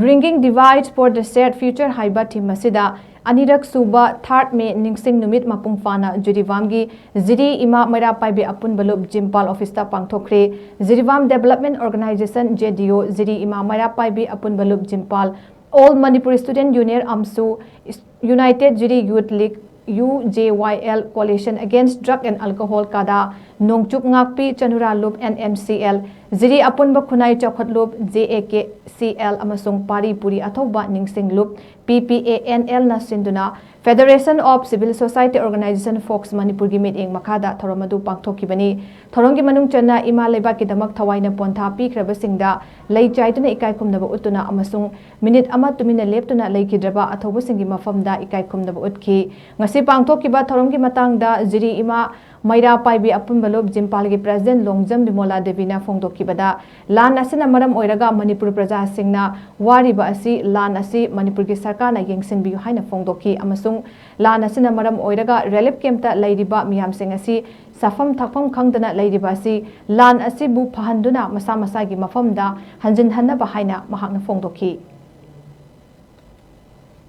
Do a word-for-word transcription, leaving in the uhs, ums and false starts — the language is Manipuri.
Bringing Divide for the Shared Future ꯍꯥꯏꯕ theme ꯑꯁꯤꯗ ꯑꯅꯤꯔꯛ ꯁꯨꯕ third May ꯅꯤꯡꯁꯤꯡ ꯅꯨꯃꯤꯠ ꯃꯄꯨꯡ ꯐꯥꯅ ꯖꯤꯔꯤꯕꯥꯝꯒꯤ ꯖꯤꯔꯤ ꯏꯃꯥ ꯃꯩꯔꯥ ꯄꯥꯏꯕꯤ ꯑꯄꯨꯟꯕ ꯂꯨꯞ ꯖꯤꯝꯄꯥꯜ office ꯇ ꯄꯥꯡꯊꯣꯛꯈ꯭ꯔꯦ꯫ ꯖꯤꯔꯤꯕꯥꯝ Development Organization, JDO, ꯖꯤꯔꯤ ꯏꯃꯥ ꯃꯩꯔꯥ ꯄꯥꯏꯕꯤ ꯑꯄꯨꯟꯕ ꯂꯨꯞ ꯖꯤꯝꯄꯥꯜ, All Manipur Student Union, AMSU, United Jiri Youth League, UJYL, Coalition Against Drug and Alcohol, ꯀꯥꯗꯥ, ꯅꯣꯡꯆꯨꯞ ꯉꯥꯛꯄꯤ ꯆꯅꯨꯔꯥ ꯂꯨꯞ, NMCL, ꯖꯤꯔꯤ ꯑꯄꯨꯟꯕ ꯈꯨꯟꯅꯥꯏ ꯆꯥꯎꯈꯠ ꯂꯨꯞ, JAKCL, ꯑꯃꯁꯨꯡ ꯄꯥꯔꯤ ꯄꯨꯔꯤ ꯑꯊꯧꯕ ꯅꯤꯡꯁꯤꯡ ꯂꯨꯞ, PPANL ꯅ ꯁꯤꯟꯗꯨꯅ Federation of Civil Society Organization, fox ꯃꯅꯤꯄꯨꯔꯒꯤ ꯃꯤꯠꯌꯦꯡ ꯃꯈꯥꯗ ꯊꯧꯔꯝ ꯑꯗꯨ ꯄꯥꯡꯊꯣꯛꯈꯤꯕꯅꯤ꯫ ꯊꯧꯔꯝꯒꯤ ꯃꯅꯨꯡ ꯆꯟꯅ ꯏꯃꯥ ꯂꯩꯕꯥꯛꯀꯤꯗꯃꯛ ꯊꯋꯥꯏꯅ ꯄꯣꯟꯊꯥ ꯄꯤꯈ꯭ꯔꯕꯁꯤꯡꯗ ꯂꯩ ꯆꯥꯏꯗꯨꯅ ꯏꯀꯥꯏ ꯈꯨꯝꯅꯕ ꯎꯠꯇꯨꯅ ꯑꯃꯁꯨꯡ ꯃꯤꯅꯤꯠ ꯑꯃ ꯇꯨꯃꯤꯟꯅ ꯂꯦꯞꯇꯨꯅ ꯂꯩꯈꯤꯗ꯭ꯔꯕ ꯑꯊꯧꯕꯁꯤꯡꯒꯤ ꯃꯐꯝꯗ ꯏꯀꯥꯏ ꯈꯨꯝꯅꯕ ꯎꯠꯈꯤ꯫ ꯉꯁꯤ ꯄꯥꯡꯊꯣꯛꯈꯤꯕ ꯊꯧꯔꯝꯒꯤ ꯃꯇꯥꯡꯗ ꯖꯤꯔꯤ ꯏꯃꯥ ꯃꯩꯔꯥ ꯄꯥꯏꯕꯤ ꯑꯄꯨꯟꯕ ꯂꯨꯞ ꯖꯤꯝꯄꯥꯜꯒꯤ ꯄ꯭ꯔꯦꯁꯤꯗꯦꯟꯠ ꯂꯣꯡꯖꯝ ꯕꯤꯃꯣꯂꯥ ꯗꯦꯕꯤꯅ ꯐꯣꯡꯗꯣꯛꯈꯤꯕꯗ, ꯂꯥꯟ ꯑꯁꯤꯅ ꯃꯔꯝ ꯑꯣꯏꯔꯒ ꯃꯅꯤꯄꯨꯔ ꯄ꯭ꯔꯖꯥꯁꯤꯡꯅ ꯋꯥꯔꯤꯕ ꯑꯁꯤ, ꯂꯥꯟ ꯑꯁꯤ ꯃꯅꯤꯄꯨꯔꯒꯤ ꯁꯔꯀꯥꯔꯅ ꯌꯦꯡꯁꯤꯟꯕꯤꯌꯨ ꯍꯥꯏꯅ ꯐꯣꯡꯗꯣꯛꯈꯤ ꯑꯃꯁꯨꯡ ꯂꯥꯟ ꯑꯁꯤꯅ ꯃꯔꯝ ꯑꯣꯏꯔꯒ relief camp ꯇ ꯂꯩꯔꯤꯕ ꯃꯤꯌꯥꯝꯁꯤꯡ ꯑꯁꯤ ꯆꯥꯐꯝ ꯊꯛꯐꯝ ꯈꯪꯗꯅ ꯂꯩꯔꯤꯕ ꯑꯁꯤ ꯂꯥꯟ ꯑꯁꯤꯕꯨ ꯐꯍꯟꯗꯨꯅ ꯃꯁꯥ ꯃꯁꯥꯒꯤ ꯃꯐꯝꯗ ꯍꯟꯖꯤꯟꯍꯟꯅꯕ ꯍꯥꯏꯅ ꯃꯍꯥꯛꯅ ꯐꯣꯡꯗꯣꯛꯈꯤ꯫